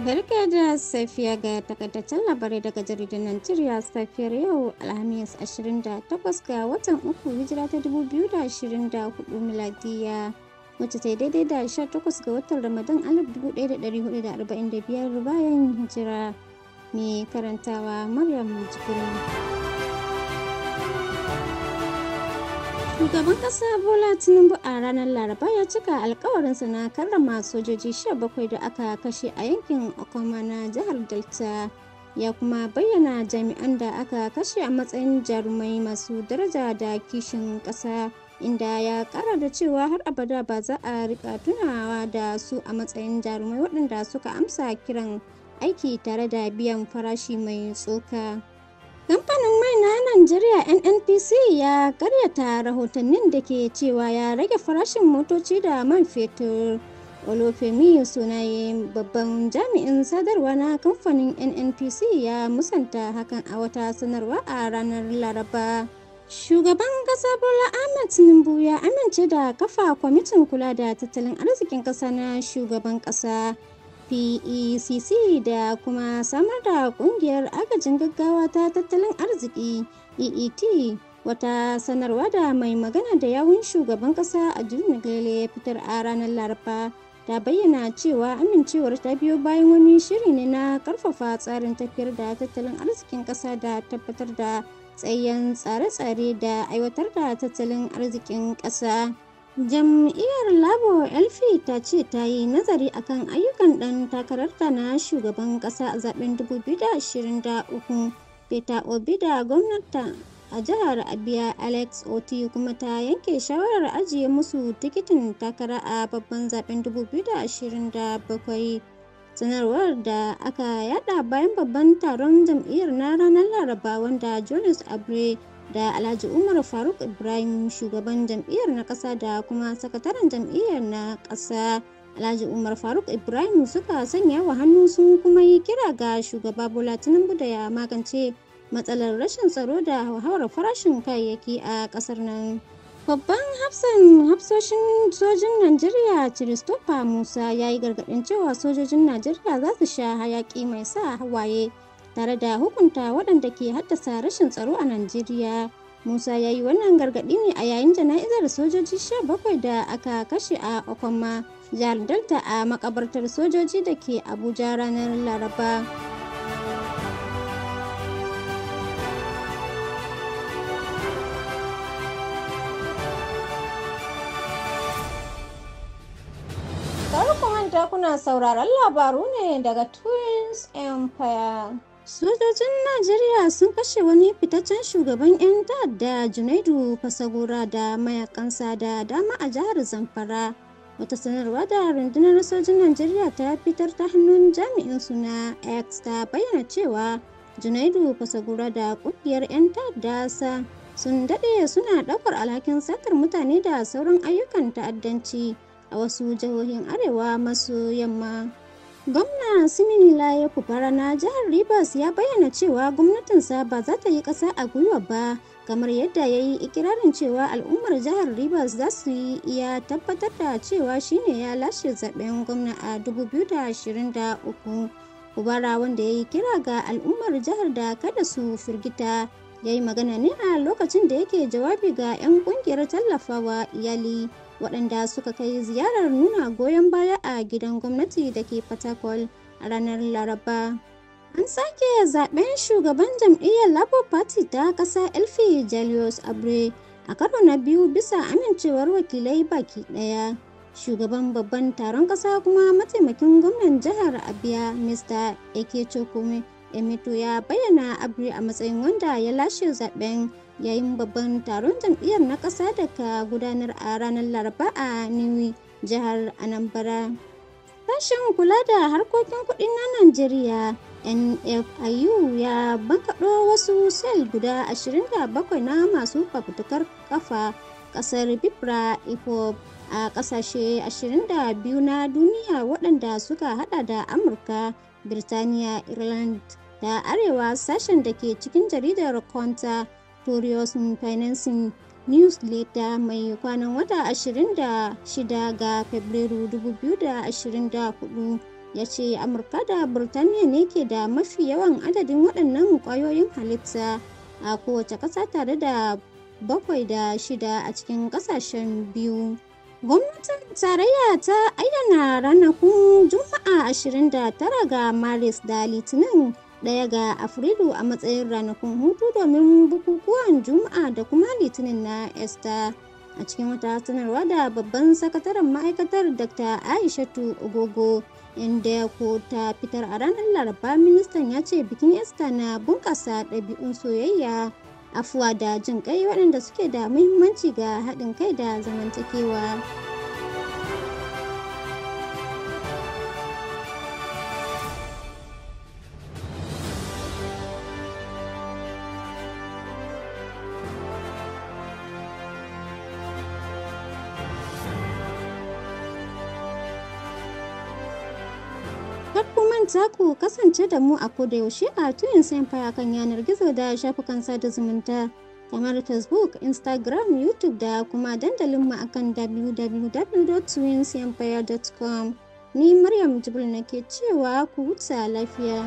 Barka da safiya, ga takaitaccen labarai daga jaridar Najeriya safiyar yau Alhamis 28 ga watan uku, hijira ta 2024 miladiya, wacce ta yi daidai da 18 ga watan Ramadan 1445 bayan hijira. Mai karantawa Maryam Jibrin. Shugaban ƙasa Bola Tinubu a ranar Laraba ya cika alkawarinsa na karrama sojoji 17 da aka kashe a yankin Okoma na jihar Delta. Ya kuma bayyana jami'an da aka kashe a matsayin jarumai masu daraja da kishin ƙasa, inda ya ƙara da cewa har abada ba za a rika tunawa da su a matsayin jarumai waɗanda suka amsa kiran aiki tare da biyan farashi mai tsoka. Kamfanin mai na Najeriya NNPC ya karyata rahotannin da ke cewa ya rage farashin motoci da man fetur. Olufemi Sunaye, babban jami'in sadarwa na kamfanin NNPC, ya musanta hakan a wata sanarwa a ranar Laraba. Shugaban ƙasa Bola Ahmed Tinubu ya amince da kafa kwamitin kula da tattalin arzikin ƙasa na shugaban ƙasa, PECC, da kuma samar da kungiyar agajin gaggawa ta tattalin arziki, EET. Wata sanarwa da mai magana da yawun shugaban kasa a Nigele ya fitar a ranar Laraba ta bayyana cewa amincewar ta biyo bayan wani shiri ne na karfafa tsarin tafiyar da tattalin arzikin kasa da tabbatar da tsayayyen tsare-tsare da aiwatar da tattalin arzikin kasa. Jam'iyyar Labour, LP, ta ce ta yi nazari akan ayyukan ɗan takararta na shugaban ƙasa a zaben 2023, Peter Obi, da gwamnati a jihar Abia, Alex Otti, kuma ta yanke shawarar ajiye musu tikitin takara a babban zaben 2027. Sanarwar da aka yada bayan babban taron jam'iyyar na ranar Laraba, wanda Jonas Abre da Alhaji Umar Faruk Ibrahim, shugaban jam'iyyar na ƙasa, da kuma sakataren jam'iyyar na ƙasa, Alhaji Umar Faruk Ibrahim, suka sanya wa hannu, sun kuma yi kira ga Shugaba Bola Tinubu da ya magance matsalar rashin tsaro da hauhawar farashin kayayyaki a ƙasar nan. Babban hafsan hafsoshin sojin Najeriya, Christopher Musa, ya yi gargaɗin cewa sojojin Najeriya za su sha hayaƙi mai sa hawaye tare da hukunta waɗanda ke haddasa rashin tsaro a Najeriya. Musa ya yi wannan gargaɗi ne a yayin jana'izar sojoji 17 da aka kashe a Okoma, jihar Delta, a makabartar sojoji da ke Abuja ranar Laraba. Kar ku manta kuna sauraron labaru ne daga Twins Empire. Sojojin Najeriya sun kashe wani fitaccen shugaban 'yan ta'adda, Junaidu Fasagora, da mayakansa da dama a jihar Zamfara. Wata sanarwa da rundunar sojin Najeriya ta fitar ta hannun jami'in suna X ta bayyana cewa Junaidu Fasagora da kungiyar 'yan ta'adda sa sun daɗe suna ɗaukar alhakin satar mutane da sauran ayyukan ta'addanci a wasu jihohin arewa maso yamma. Gwamna Siminalayi Fubara na jihar Rivers ya bayyana cewa gwamnatinsa ba za ta yi ƙasa a gwiwa ba, kamar yadda ya yi ikirarin cewa al'ummar jihar Rivers za su yi iya tabbatar da cewa shine ya lashe zaben gwamna a 2023. Fubara, wanda ya yi kira ga al'ummar jihar da kada su firgita, ya yi magana ne a lokacin da yake jawabi ga 'yan kungiyar tallafawa iyali waɗanda suka kai ziyarar nuna goyon baya a gidan gwamnati da ke Fatakwal a ranar Laraba. An sake zaben shugaban jam'iyyar Labour Party ta ƙasa, LP, Julius Abre, a karo na biyu bisa amincewar wakilai baki ɗaya. Shugaban babban taron ƙasa kuma mataimakin gwamnan jihar Abia, Mr. Ekechukwu Emito, ya bayyana Abre a matsayin wanda ya lashe zaben yayin babban taron jam'iyyar na ƙasa da ka gudanar a ranar Laraba a Nnewi, jihar Anambra. Sashen kula da harkokin kuɗi na Najeriya, NFIU, ya bankaɗo wasu sel guda 27 na masu fafutukar kafa ƙasar Biafra, IPOB, a ƙasashe 22 na duniya, waɗanda suka hada da Amurka, Birtaniya, Ireland da Arewa. Sashen da ke cikin jaridar Counter Terrorism Financing Newsletter mai kwanan wata 26 ga Fabrairu 2024. Ya ce Amurka da Birtaniya ne ke da mafi yawan adadin waɗannan ƙwayoyin halitta a kowace ƙasa, tare da 7 da 6 a cikin ƙasashen biyu. Gwamnatin tarayya ta ayyana ranakun Juma'a 29 ga Maris da Litinin 1 ga Afrilu a matsayin ranakun hutu domin bukukuwan Juma'a da kuma Litinin na Esta. A cikin wata sanarwa da babban sakataren ma'aikatar, Dr. Aishatu Ogogo inda ko ta fitar a ranar Laraba, ministan ya ce bikin Esta na bunƙasa ɗabi'un soyayya, afuwa da jin ƙai, waɗanda suke da muhimmanci ga haɗin kai da zamantakewa. Kar ku manta ku kasance da mu a koda yaushe a Twins Empire kan yanar gizo da shafukan sada zumunta kamar Facebook, Instagram, YouTube da kuma dandalinmu akan www.twinsempire.com. Ni Maryam Jibril nake cewa ku huta lafiya.